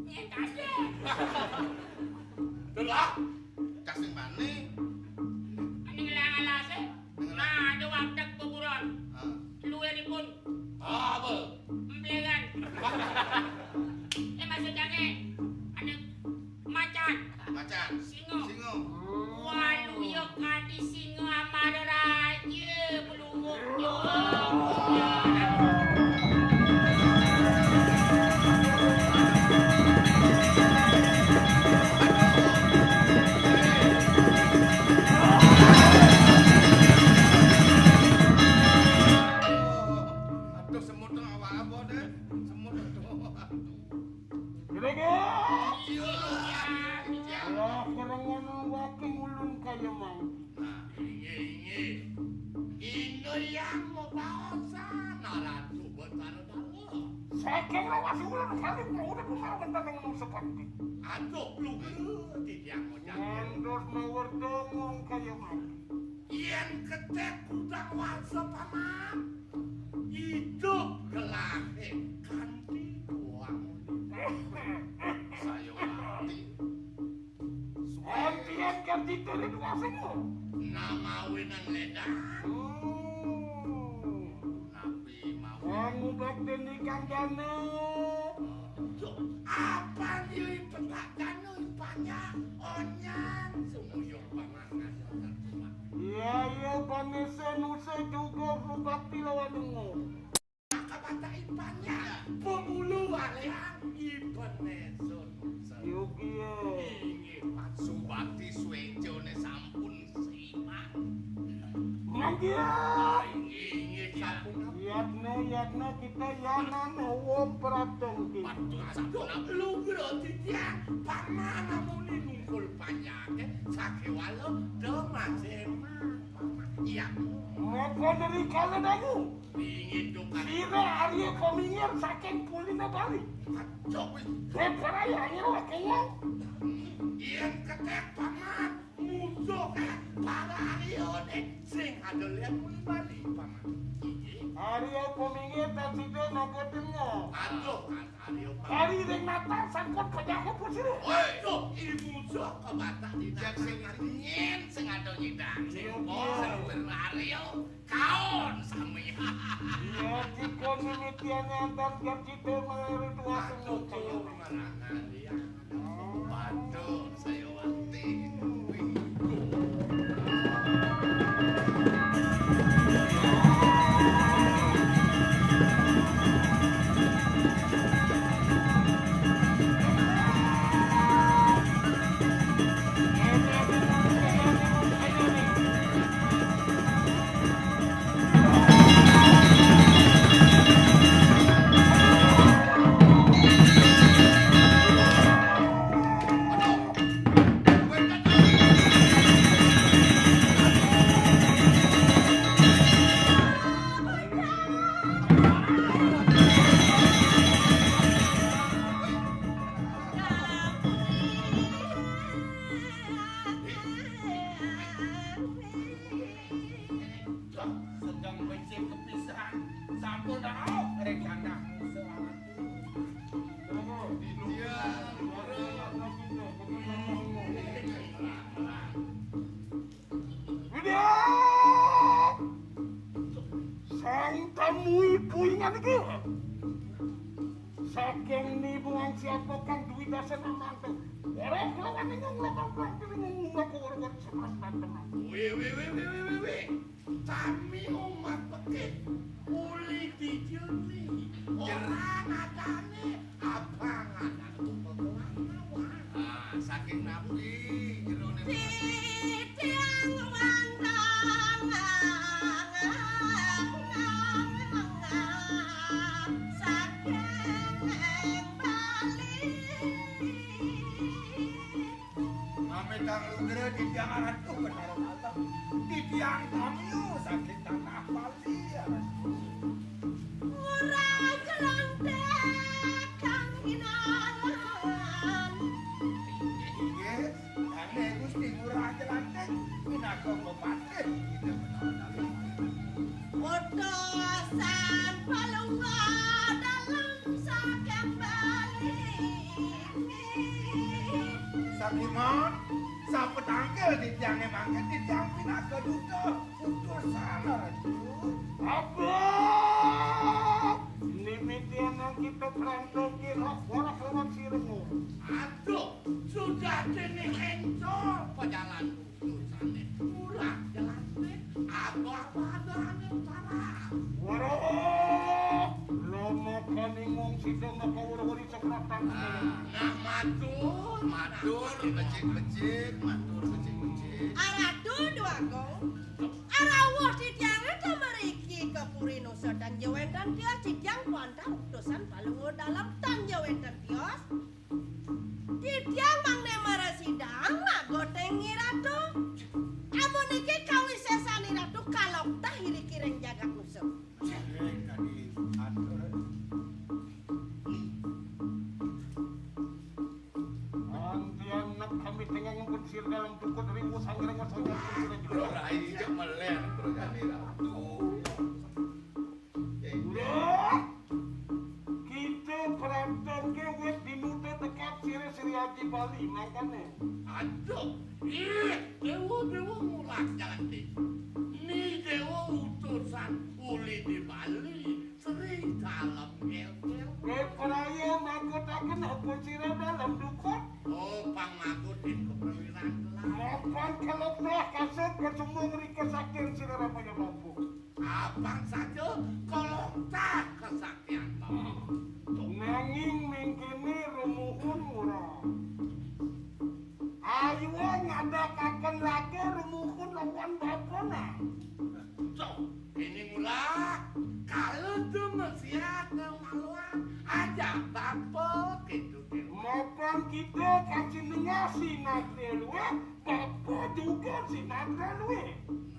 Ning kaje. Delok. Kasing mani. Ning lang alas e. Nah, ada warteg kuburan. Ah. Luwiripun. Apa? Emplengan. Eh, maksudnya, ada macan. Macan. Singa. Singa. Waluya kadi singa amara raja, pelungguh. Aduh, semut tuh apa-apa deh. Semut tuh. Aduh. Gini, Ki. Iya. Lah, kurang ngono wae ulun kaya mau. Nah, inggih, inggih. Ino yang mabaosan, Ratu Betara Dawa. Saking lawas ulun kali mau udah kemarin tentang menungso kanti. Aduh, lu gede, titiang ngocak. Ngandos mawar dongong kaya mau. Yen kecek kudang wasa paman, idup gelahe kanthi doang. Saya mati. Suwe. Yen kardito ri duwasmu. Namawi nang ledang. Oh. Napi Ngubak deni kang dana. Apan yo ipetak dana ipanjak onyang semuyung pamangan. Iya, iya, panesen usai juga rubakti lawan dengo. Maka batak ipanjak pemulu walian ipenesun. Yo, iya. Inggih, Pak Subakti Swecone sampun simak. Manggih. Inggih, inggih, sampun. Yatna, yatna kita yanan wong pratengki. Patut sampun. Lugra titiang paman amuni nungkul panjake sakewala demasema. Iya. Maka dari kala dangu. Inggih, Duk. Sira Arya Komingir saking Pulina Bali. Aduh, wis. Beberaya ayo wakeya. Yen ketek paman musuh para Aryane sing ada lihat muni Bali, paman. Inggih. Arya Komingir dan sida naga tengah. Aduh, kan Arya Komingir. Kali ring natar sangkut pejaku pusir. Woi, tuh, ibu musuh kebatak di natar sing nyen sing ada nyidang. Iya, sing iya. Bos, luwir Arya. Kaon sami. Iya, jika mimitian nyantan gap cita melayu dua semu. Aduh, kaya marangan, iya. Waduh, saya wati. Wih. Sedang becik kepisan, sampun rauh ring tanah musuh. Widya! Sang tamu ibu ingat iki. Saking nibuang siapa kang duwi dasar mantu. Ora kelawan ning ngomong kang dhewe ngomong aku ora semas mantu. Wi, wi, wi, wi, wi, wi, wi. Sami umat pekit uli dijeni. Ora ngatane abang anakku kekelangan. Ah, saking napi jerone? Titiang wandang saking Bali. Mamitang lugra titiang aratu Betara Alam. Titiang tamiu saking tanah Bali, aratu. Ngurah jelantik kang hinaran. Inggih, dane Gusti Ngurah Jelantik pinaka pepatih Ida Betara Alam. Utusan Palungguh Dalem saking Bali. Sakiman, sapatangkil titiange mangkin titiang pinaka duta utusan, Ratu. Apa? Nimitian kita perantau kira warak lawan sirmu. Aduh, sudah dene encol pejalan. Dosane kurang jelas, Dik. Abah-abahane utara. Waduh, lama kaning wong sida maka wara-wari sekratan. Ah, nah, matur, matur, becik-becik, matur, becik-becik. Aratu Dwagung, arawuh titiange ta mriki ka Puri Nusa tan ya wenten tios titiang kuantar utusan Palungguh Dalem tan ya wenten tios. Titiang mangke marasidang magotengi Ratu. Amun niki kawisesan Ratu kaloktah iriki ring jagat Nusa. Sering tadi atur. Antian nak kami tengah ngumpul sir dalam tukut riwu sanggereng wasonya. Rai jek melen, Bro Jani Ratu. Lho, kita perantauke wit dinuta tekap sira Sri Aji Bali, mangkane. Aduh, ih, dewa-dewa ngulah jalan desa. Ni dewa utusan uli di Bali, Sri Alam ngél-ngél. Kowe praya magotaken apa sira dalem dukun? Oh, pang magotin keprawiran telah. Mapan kelebah kasut kecumung ri kesaktian sira Ramaya Prabu. Abang saja koloktah kesaktian Bapak. Nanging mengkene rumuhun ora. Ayuwa nyadakaken raga rumuhun lawan bapana. Cok, ini mula kala demesiat nang maluan aja bapa gitu. Mapan kita kacinengah sinatria luwih, bapa juga sinatria luwih.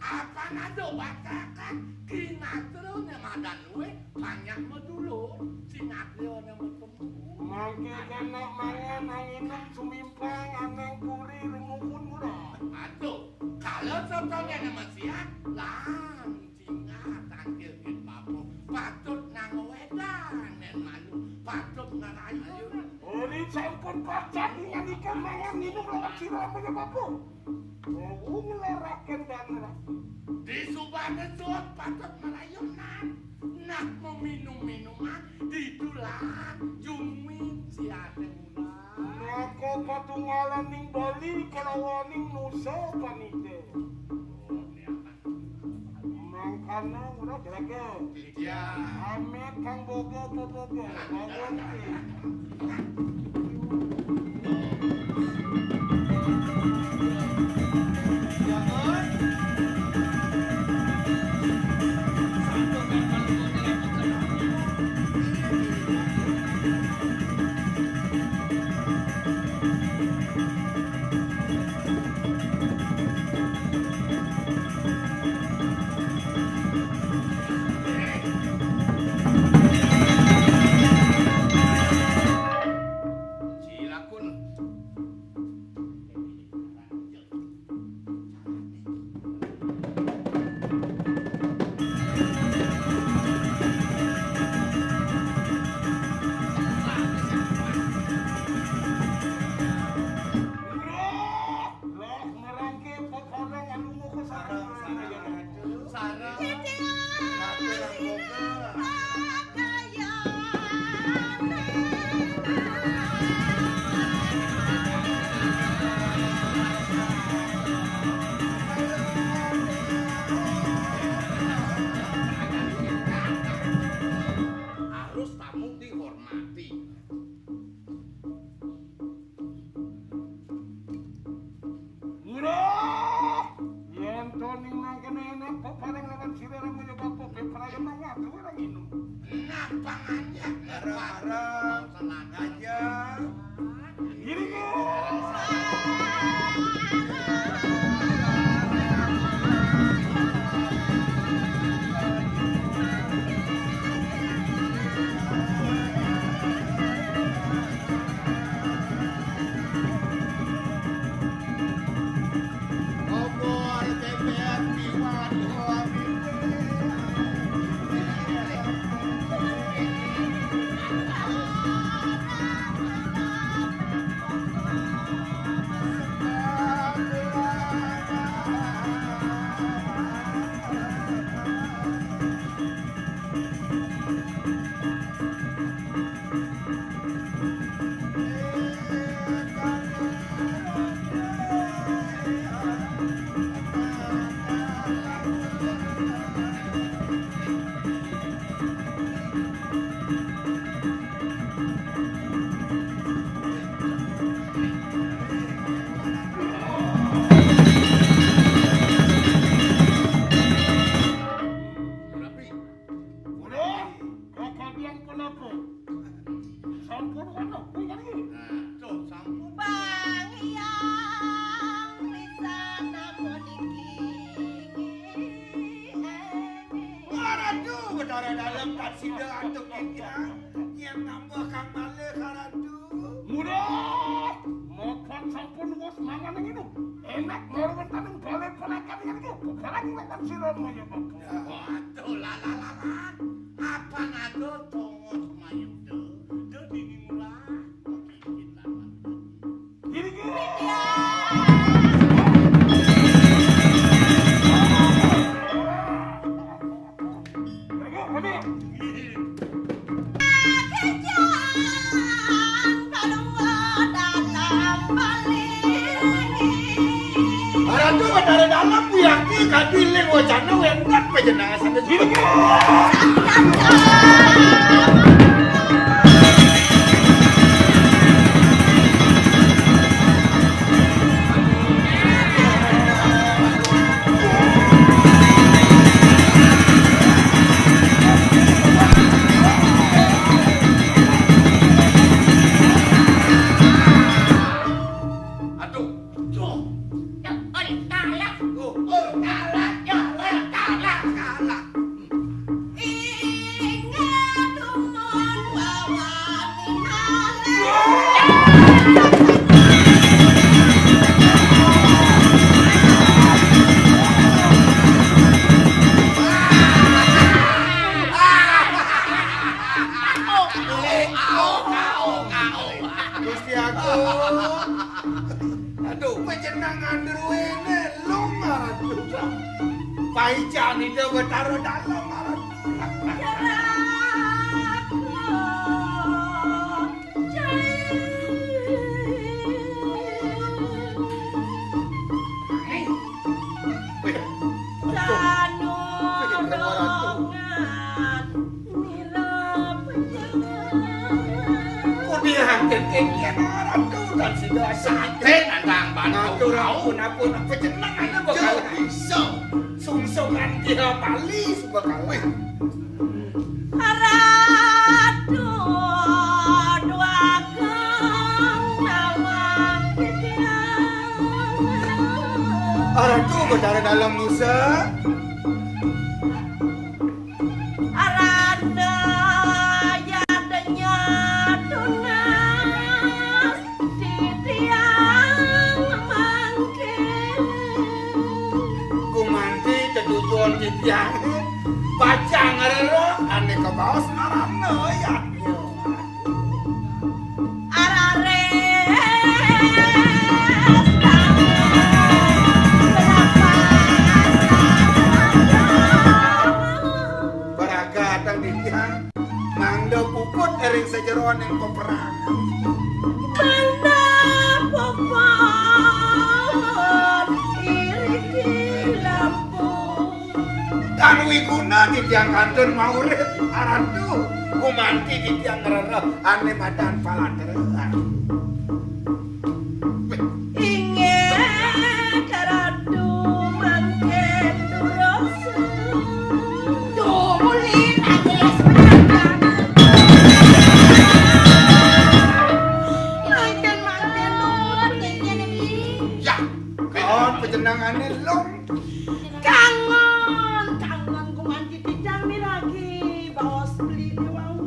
Apa nado batakan kinatria ne madan luwih, banyak medulur sinatria ne metemu. Mangke kena mangan anginem sumimpang aneng puri rumuhun mura. Aduh, kalau contohnya nama siap, lang singa tangkil kin papo. Patut nang wedan nen malu, patut ngerayu. Ori sampun pacah dengan ikan mangan minum lawan sira punya papo. Wong ngleraken dan ngerah. Di subane suwek patut merayunan. Nah, meminum minuman di tulang jumit si ate mula. Maka patunggalan ning Bali kelawaning Nusa Panida. Oh, ini apa? Mangkana ora jaga. Iya. Amit kang boga apa boga. Bangun ki. Lah, ngerangke pepono ngalunguku sareng. Sareng. Sareng. Titiang. Ratu Ranggoga. Pakayane. Harus tamu dihormati. Murah! Yen to ning mangkene enak, kok paling lawan sira ra mulya apa, beprayan mangan, kowe ra nginum. Nah, pangannya. Bareng-bareng. Tenang aja. Ini, Gus. Ora, kakadian punapa? Sampun ana, kuwi kan iki. Nah, tuh, sampun. Bang Hyang Wisata puniki. Waduh, Betara Dalem tak sida antuk iki, ha? Yen nambah Kang Malih, Ratu. Murah! Makan sampun wis mangan nang inu. Enak marwentaning bale ponakan yen iki. Bubaran makan sira Maya Bapak. Waduh, lalalah. Apa ngado tongos mayuda? Dadi ngimrah. Bikin lawan. Gini, gini. Iya. Ayo, kami. Betara Dalem wiakti kadi ling wacana wénten panjenengan sané. Aduh. Duh. Ya, oi, kalah. Oh, oh, kalah, kalah, kalah, kalah. Ingat dumun wawan Gusti Agung. Aduh, panjenengan druéné lung, aduh. Paican Ida Betara Dalem, aduh. Wih, aduh. Wih, Ratu. Mira panjenengan. Kudian kengkian Ratu dan sida santen nandang bantu. Ampun, ampun, ampun, panjenengan bakal iso sungsungan Tiha Bali bakal. Wih. Ratu duagung nawang titiang. Ratu Betara Dalem nusa. Arana yadnya tunas titiang mangkin. Gumanti tetujon titiang pacang ngrereh ané kabaos arana yadnya. Arares. Baragatang titiang mangda puput ring sajeroning peperangan. Mangda puput iriki lampu. Tan wiguna titiang kantun maurip, Ratu, gumanti titiang ngrereh ané madan palanteran. Inggih, Ratu, mangkin durus. Duh, muli raris menyampaikan. Mangkin, mangkin, Lur, niki, niki. Ya, kaon panjenengané lung. Kangen, kangen gumanti titiang miragi baos beliné wau.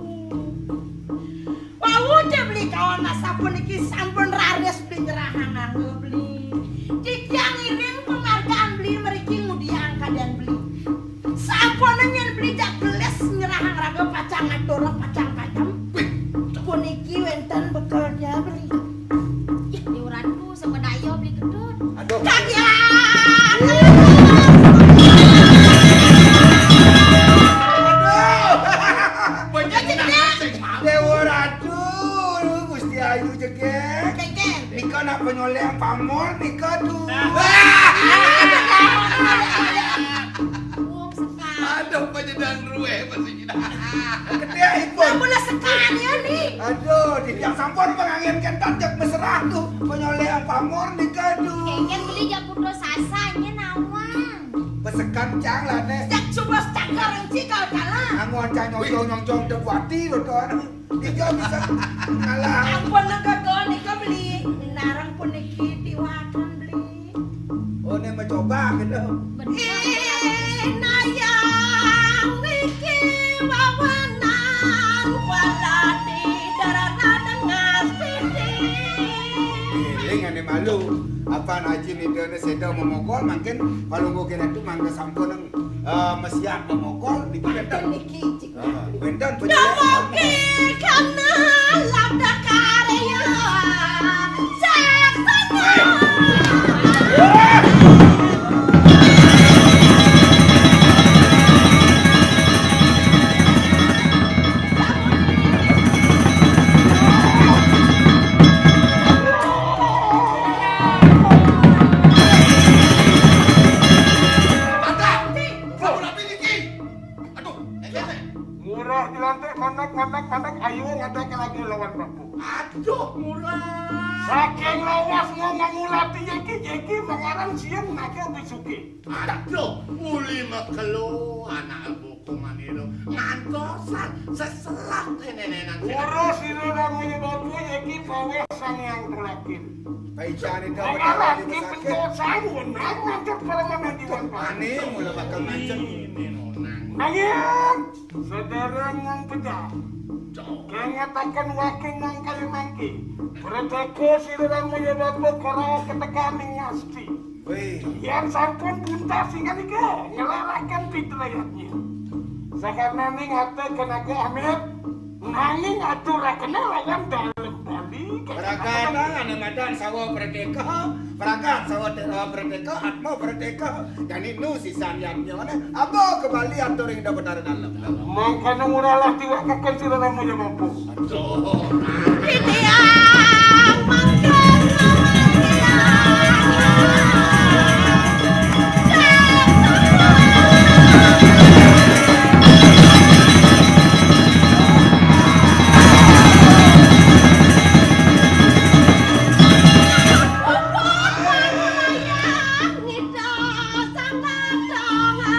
Wau ja beli kaon asapuniki sampun raris beli nyerahang angga beli. Titiang ngirim penghargaan beli mriki ngudiang kadén beli. Sampun nyén beli jak gelis nyerahang raga pacang atur pacang katem. Wih. Puniki wénten bekelnya beli. Ih, liuranku. Semedaya beli gedut. Aduh. Kagak. Aduh. Bener. Déwa Ratu, Gusti Ayu jegég. Jegég. Nika nak panyoléhan pamor nika tuh. Wong sekali. Aduh, panjenengan ruweh masih. Gedéipun. Lah, mula sekalian nih. Aduh, titiang sampun panganggen kénten jak mesra tuh. Panyoléhan pamor nika tuh. Kéngkén beli jak putus asa nyén nawang. Pesekan cang lah, Nék. Jak subas cakar enci kal kalah. Anggon cang nyonjong-nyonjong dek wati lho, Ton. Dija bisa ngalah. Ampun, nika nika beli. Narang puniki tiwakan beli. Oh, né mencoba gitu. Inayang niki wawanan waladi darana tengah sini. Giling ané malu. Apan aji nidane séda momogol mangkin palungguh kira tu mangga sampun, eh, mesiat momogol niki. Mangkin niki. Wénten. Dumugi kana labda karya saksana. Keng lawas ngomong ulati yeki-yeki mangaran sieun nake bisuki. Aduh, muli makelo anak buku maniro. Ngantosan seselak ini nenan. Urus ira namanya batu yeki bawa sang yang tulakin. Paican itu. Mangaran ki pentosan wenang ngatur para pemadiwan. Ani mula bakal macem. Angin, sedhereng ngong pejah. Kengetaken waking ngong kayu mangki. Preteka sira muya bapa kara ketekan ning ngasti. Wih. Yan sampun buntas ingkang nika ngelaraken pitrayatnya. Sakarnaning ate kenaga amit, nanging aturakene lawan dalem Bali. Prakatan ane madan sawa preteka, prakat sawa te-, eh, preteka, atma preteka. Jani nu sisan yatnyane, apa kembali atur ing Dapetara Dalem. Mangkana muralah tiwakaken sira namanya mampu. Titiang mangkana mangkana. Ngidul sang Bathara.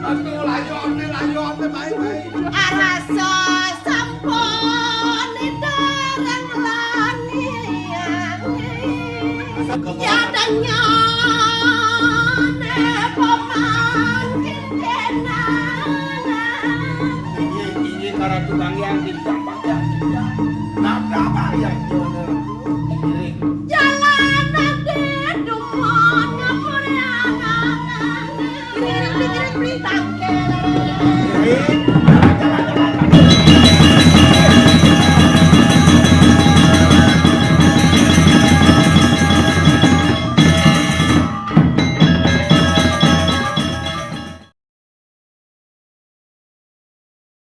Aduh, layone, layone, bae, bae. Arasa sampun dereng langiang. Yadanyane pemangkin kenalan. Inggih, inggih, karatu Bang Hyang, Bang Hyang, Bang Hyang. Nabrak Bang Hyang, Jono.